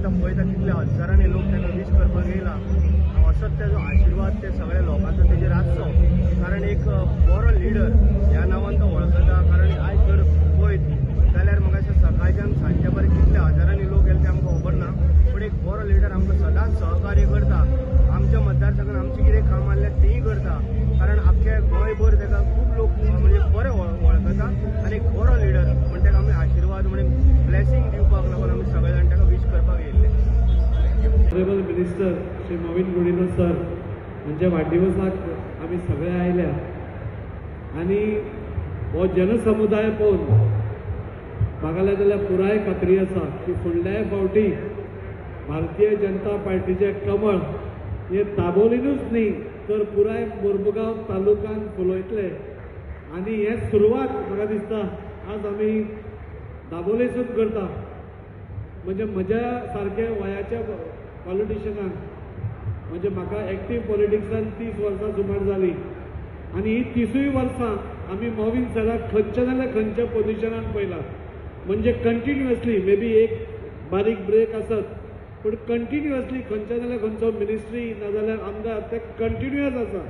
आतां पळयता कितल्या हजारांनी लोक ताका वीश करपाक येयला. असोच तेजो आशिर्वाद ते सगळ्या लोकांचो तेजेर आसचो, कारण एक बरो लिडर ह्या नांवान तो वळखता. कारण आयज जर पळयत जाल्यार म्हाका अशें सकाळच्यान सांजच्या पर्यंत कितल्या हजारांनी लोक येयले ते आमकां खबर ना, पूण एक बरो लिडर आमकां सदांच सहकार्य करता. आमच्या मतदारसंघात आमचें कितें काम आसल्यार तेंय करता, कारण आख्ख्या गोंयभर ताका खूब लोक म्हणजे बरे वळखता आनी एक बरो लिडर म्हण ताका आमी आशिर्वाद म्हणजे ब्लेसींग दिवपाक लागून आमी सगळे जाण ताका वीश करपाक येयल्ले. Honourable minister Shri Mauvin Godinho sir हांच्या वाडदिवसाक आमी सगळे आयल्या आनी हो जनसमुदाय पळोवन म्हाका जाल्यार पुराय खात्री आसा की फुडल्याय फावटी भारतीय जनता पार्टीचें कमळ हें दाबोलीनूच न्ही तर पुराय मुरमुगांव तालुक्यान फुलयतले. आनी हें सुरवात म्हाका दिसता आज आमी दाबोलेसून करता. म्हणजे म्हज्या सारक्या वयाच्या पॉलिटिशनाक, म्हणजे म्हाका एक्टीव पॉलिटिक्सान 30 वर्सां सुमार जालीं आनी ही 30ूय वर्सां आमी मॉविन सराक खंयच्या नाल्यार खंयच्या पोजिशनान पळयला. म्हणजे कंटिन्युअसली, मे बी एक बारीक ब्रेक आसत, पूण कंटिन्युअसली खंयच्या नाल्यार खंयचो मिनिस्ट्री नाजाल्यार आमदार ते कंटिन्युअस आसा.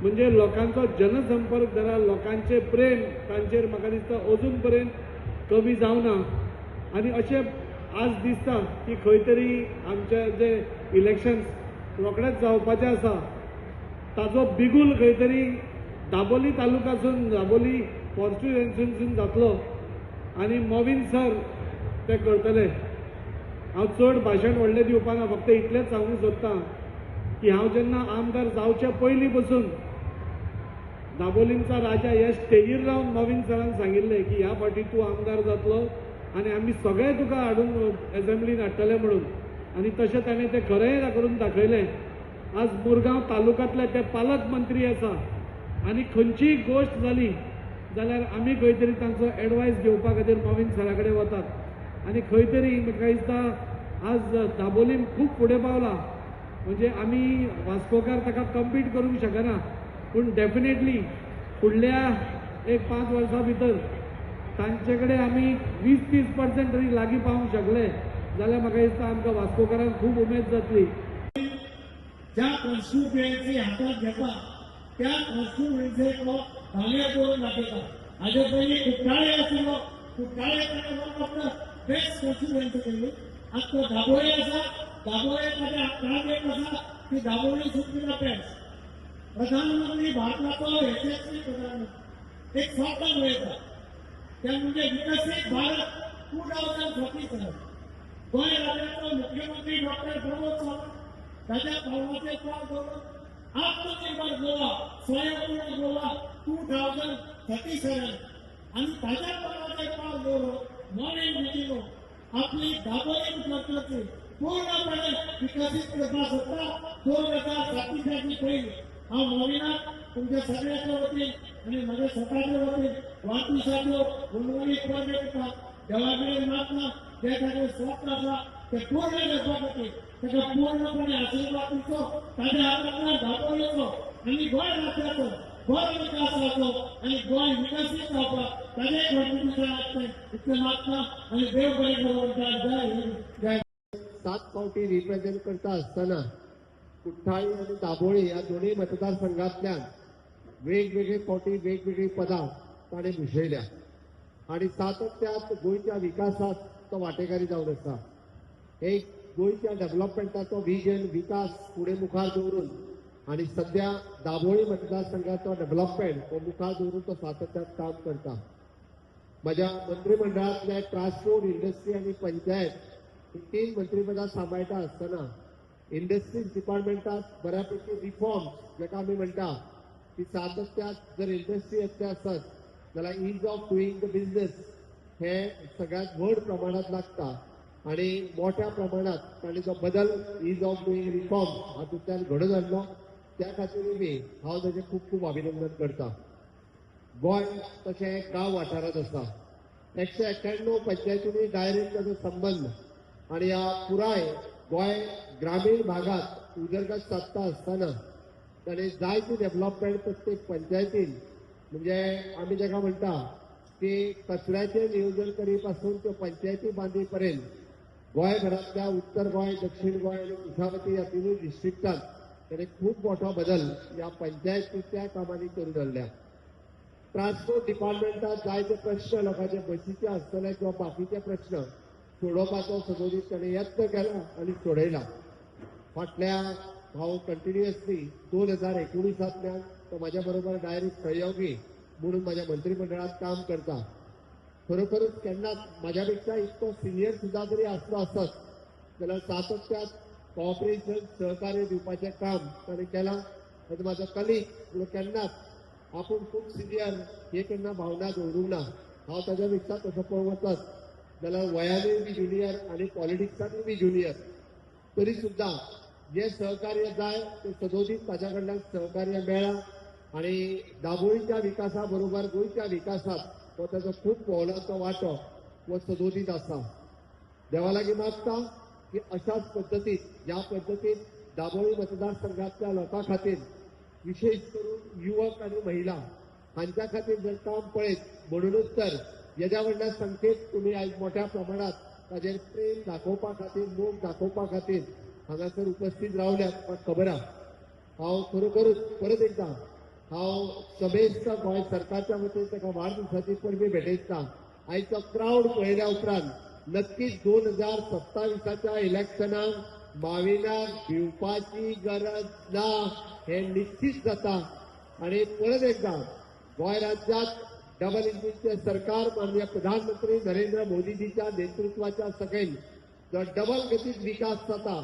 म्हणजे लोकांचो जनसंपर्क जाल्यार लोकांचें प्रेम तांचेर म्हाका दिसता अजून पर्यंत कमी जावना. आनी अशें आज दिसता की खंय तरी आमचे जे इलेक्शन्स रोखडेच जावपाचे आसा, ताजो बिगूल खंय तरी दाबोली तालुकासून, दाबोली कॉन्स्टिट्युएन्सीसून जातलो आनी मॉविन सर ते करतले. हांव चड भाशण व्हडलें दिवपाना, फक्त इतलेंच सांगूंक सोदता की हांव जेन्ना आमदार जावचे पयलीं पसून दाबोलींचा राजा ह्या स्टेजीर रावन मॉविन सरान सांगिल्लें की ह्या फावटी तूं आमदार जातलो आनी आमी सगळे तुका हाडून एसेंब्लीन हाडटले म्हणून. आनी तशें ताणें तें खरेंय करून दाखयलें. आज मुरगांव तालुक्यांतले ते पालक मंत्री आसा आनी खंयचीय गोश्ट जाली जाल्यार आमी खंय तरी तांचो एडवायस घेवपा खातीर मॉविन सरा कडेन वतात. आनी खंय तरी म्हाका दिसता आज दाबोलीम खूब फुडें पावला. म्हणजे आमी वास्कोकार ताका कम्पीट करूंक शकना, पूण डेफिनेटली फुडल्या एक 5 वर्सां भितर तांचे कडेन आमी 20-30% तरी लागीं पावूंक शकले जाल्यार म्हाका दिसता आमकां वास्कोकारांक खूब उमेद जातली. ज्या कॉन्स्टिट्युएन्सी हातात घेता त्या कॉन्स्टिट्युएन्सीचो भांगर करून दाखयता. हाजे पयलीं कुठ्ठाळे आशिल्लो, कुठ्ठाळे ताणें one of the best constituency केली. आतां तो दाबोळी आसा, दाबोळे ताच्या टार्गेट आसा की Dabolim should be the best. प्रधानमंत्री भारताचो यशस्वी प्रधानमंत्री एक स्वप्न पळयता, ते म्हणजे विकसीत भारत 2047. गोंय राज्याचो मुख्यमंत्री डॉक्टर प्रमोद सावंत ताच्या पावलाचेर पावल दवरून आत्मनिर्भर गोवा, स्वयंपूर्ण गोवा 2037 आनी ताच्या पावलाचेर पावल दवरून मॉविन गुदिन्हो आपली दाबोळी मतदारसंघाची पूर्णपणे विकसीत करपाक सोदता 2037 पयलीं. हांव मॉविनाक तुमच्या सगळ्याच्या वतीन आनी म्हज्या स्वताच्या वतीन वाडदिवसाच्यो गुणवणीत परबीं दिता. देवा कडेन मागता, जे ताजें स्वप्न आसा ते पूर्ण करपा खातीर ताका पूर्णपणे आशिर्वाद दिवचो. ताज्या हातांतल्यान दाबोळीचो आनी गोंय राज्याचो बरो विकास जावचो आनी गोंय विकसीत जावपाक ताजें कॉन्ट्रिब्युशन आसचें इतलें मागता आनी देव बरें करूं म्हणटा. जय हिंद, जय. 7 फावटी रिप्रेझेंट करता आसतना कुठ्ठाळी आनी दाबोळी ह्या दोनूय मतदारसंघांतल्यान वेगवेगळे फावटी वेगवेगळीं पदां ताणें भुशयल्या आनी सातत्यात गोंयच्या विकासात तो वांटेकारी जावन आसा. एक गोंयच्या डेव्हलपमेंटाचो विजन, विकास फुडें मुखार दवरून आनी सद्या दाबोळी मतदारसंघाचो डेव्हलपमेंट हो मुखार दवरून तो सातत्यात काम करता. म्हज्या मंत्रिमंडळांतले ट्रान्सपोर्ट, इंडस्ट्री आनी पंचायत ही 3 मंत्रीपदां सांबाळटा आसतना इंडस्ट्रीज डिपार्टमेंटात बऱ्यापैकी रिफॉर्म्स, जाका आमी म्हणटा की सातत्यात जर इंडस्ट्री येतले आसत जाल्यार ease of doing the business हे सगळ्यात व्हड प्रमाणात लागता आनी मोठ्या प्रमाणात तांणी जो बदल is of doing reforms हातूंतल्यान घडोवन हाडलो, त्या खातीरूय बी हांव ताजें खूब खूब अभिनंदन करता. गोंय तशें गांव वाठारांत आसा, 191 पंचायतींनी डायरेक्ट ताजो संबंद आनी ह्या पुराय गोंय ग्रामीण भागात उदरगत सादता आसतना ताणें जायती डेव्हलपमेंट प्रत्येक पंचायतीन, म्हणजे आमी ताका म्हणटा की कचऱ्याचें नियोजन करी पासून त्यो पंचायती बांदी पर्यंत. गोंयभरांतल्या उत्तर गोंय, दक्षिण गोंय आनी कुशावती ह्या तिनूय डिस्ट्रिक्टांत ताणें खूब मोठो बदल ह्या पंचायतीच्या कामांनी करून हाडल्या. ट्रान्सपोर्ट डिपार्टमेंटात जायते प्रश्न लोकांचे बसीचे आसतले किंवा बाकीचे प्रश्न सोडोवपाचो सदोदीत ताणें यत्न केला आनी सोडयला. फाटल्या हांव कंटिन्युअसली 2019 तल्यान तो म्हाज्या बरोबर डायरेक्ट सहयोगी म्हणून म्हाज्या मंत्रिमंडळात काम करता. खरोखरच केन्नाच म्हाज्या पेक्षा इतको सिनियर सुद्दां जरी आसलो आसत जाल्यार सातत्यात कॉपरेशन, सहकार्य दिवपाचें काम ताणें केलां. आनी म्हाजो कलीग म्हणून केन्नाच आपूण खूब सिनियर हे केन्ना भावना दवरूंक ना. हांव ताज्या पेक्षा तसो पळोवंक वचत जाल्यार वयानूय बी ज्युनियर आनी पॉलिटिक्सानूय बी ज्युनियर, तरी सुद्दां जे सहकार्य जाय ते सदोदीत ताज्या कडल्यान सहकार्य मेळ्ळां आनी दाबोळीच्या विकासा बरोबर गोंयच्या विकासात हो ताजो खूब मोलाचो वांटो हो सदोदीत आसा. देवा लागीं मागता की अशाच पद्दतीन, ज्या पद्दतीन दाबोळी मतदारसंघातल्या लोकां खातीर, विशेष करून युवक आनी महिला हांच्या खातीर जर काम पळयत, म्हणूनच तर येद्या व्हडल्या संख्येत तुमी आयज मोठ्या प्रमाणात ताजेर प्रेम दाखोवपा खातीर, मोग दाखोवपा खातीर हांगासर उपस्थित रावल्यात, म्हाका खबर आहा. हांव खरोखरूच परत एकदां हांव समेस्त गोंय सरकारच्या वतीन ताका वाडदिवसाची परबी भेटयता. आयचो क्रावड पळयल्या उपरांत नक्कीच 2027च्या इलेक्शनाक माविनाक भिवपाची गरज ना हें निश्चित जाता. आणि परत एकदा गोंय राज्यात डबल इंजिनचे सरकार माननीय प्रधानमंत्री नरेंद्र मोदीजीच्या नेतृत्वाच्या सकयल जो डबल गतीत विकास जाता,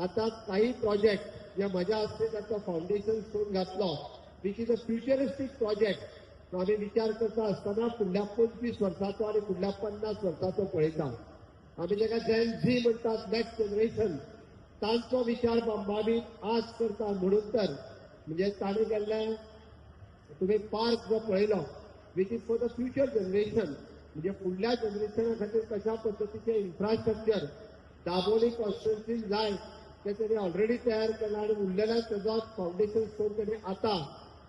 आता काही प्रोजेक्ट जे म्हज्या हस्ते ताचो फावंडेशन स्टोन घातलो, which is a futuristic project. आमी विचार करता आसतना फुडल्या 25 वर्साचो आनी फुडल्या 50 वर्साचो पळयता. आमी ताका जेन झी म्हणटात, नेक्स्ट जनरेशन, तांचो विचार बाबीत आज करता. म्हणून तर म्हणजे ताणें केल्लें तुमी पार्क जो पळयलो, which is for the future generation, म्हणजे फुडल्या जनरेशना खातीर कशा पद्दतीचें इन्फ्रास्ट्रक्चर दाबोळी कॉन्स्टिट्युन्सीन जाय तें तेणी ऑलरेडी तयार केलां आनी उरलेल्या तेजो फावंडेशन स्टोन तेणी आतां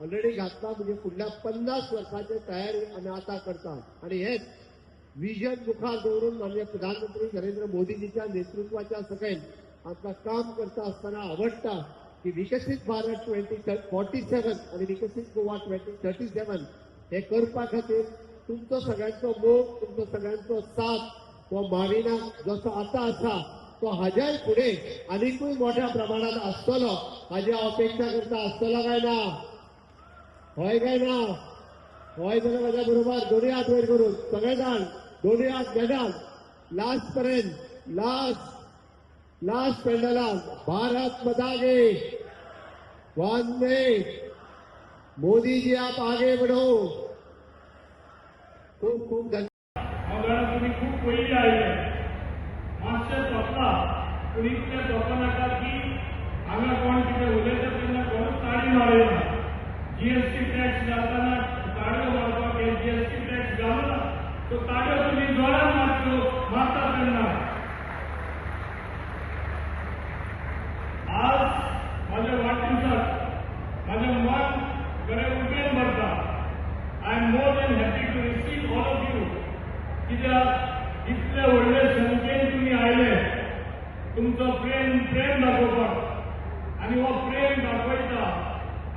ऑलरेडी घातला. म्हणजे फुडल्या 50 वर्साची तयारी आमी आतां करता आनी हेच विजन मुखार दवरून माननीय प्रधानमंत्री नरेंद्र मोदीजीच्या नेतृत्वाच्या सकयल आमकां काम करता आसतना आवडटा की विकसीत भारत 2047 आणि विकसीत गोवा 2037 हे करपा खातीर तुमचो सगळ्यांचो मोग, तुमचो सगळ्यांचो साथ हो माविना जसो आतां आसा तो हाज्याय फुडें आनिकूय मोठ्या प्रमाणात आसतलो हाजी हांव अपेक्षा करता. आसतलो काय ना? हय काय ना? हय जाल्यार म्हाज्या बरोबर दोन्ही हात वयर करून सगळे जाण दोन्ही हात नेटान लास्ट पर्यंत, लास्ट लास्ट पेंडलान, भारत माता की! वंदे! मोदी जी, आप आगे बढ़ो! खूप खूप धन्यवाद. हांव जाणा तुमी खूब पयलीं आयले, मातशें सोंपला, पूण इतलें सोंपो नाका की हांगा कोण कितें उलयता तेन्ना कोणूच ताळी मारना. जीएसटी टॅक्स घालतना ताळयो मारपाक, हे जीएसटी टॅक्स घालना सो ताळयो तुमी जोरान मारच्यो मारता तेन्ना. आज माझ्या वाढदिवसाक माझें मन बरें उमेद भरता. I am more than happy to receive all of you, कित्याक इतले व्हडले संख्येन तुमी आयले तुमचो प्रेम प्रेम दाखोवपाक. आनी हो प्रेम दाखयता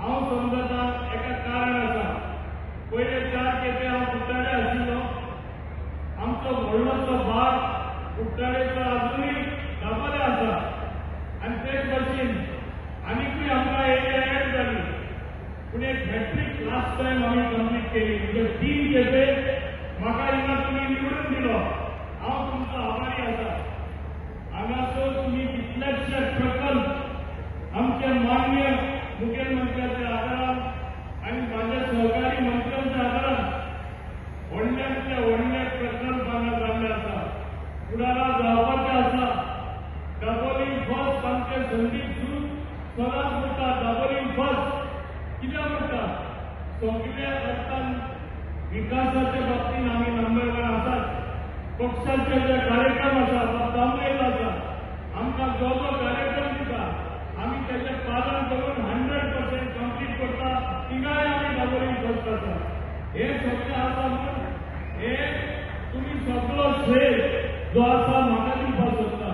हांव समजता एका कारण आसा. पयले चार खेपे हांव कुट्टाळे आशिल्लो. आमचो व्हडलोसो भाग कुट्टाळेचो अजुनूय दाबोळे आसा आनी तेच भशेन आनिकूय आमकां एरिया एड जाली, पूण एक हॅट्रीक लास्ट टायम आमी कंप्लीट केली. म्हणजे तीन खेपे म्हाका हिंगा तुमी निवडून दिलो, हांव तुमचो आभारी आसा. हांगासर तुमी कितलेशे प्रकल्प आमचे माननीय मुखेलमंत्र्याच्या आदारान आनी म्हाज्या सहकारी मंत्र्यांच्या आदारान व्हडल्यांतले व्हडले प्रकल्प हांगा जाल्ले आसा, फुडारा जावपाचे आसा. दाबोलीम फर्स्ट, आमचे संदीप सूद सदांच म्हणटा दाबोलीम फर्स्ट. कित्याक म्हणटा? सगल्या अर्थान विकासाच्या बाबतीत आमी नंबर वन आसात. पक्षाचे जे कार्यक्रम आसा, तांबेल आसा, आमकां जो जो कार्यक्रम दिता आमी तेजें पालन करून 100% कंप्लीट करता. तिगाय आमी दाबोलीम फर्स्ट आसा. हे सगळें आसा म्हणून हे तुमी सगळो श्रेय जो आसा म्हाका दिवपाक सोदता.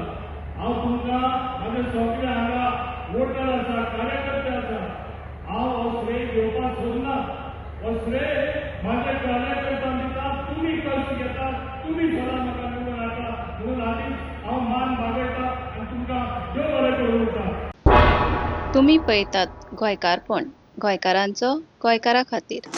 तुमी पळयतात गोंयकारपण, गोंयकारांचो, गोंयकारां खातीर.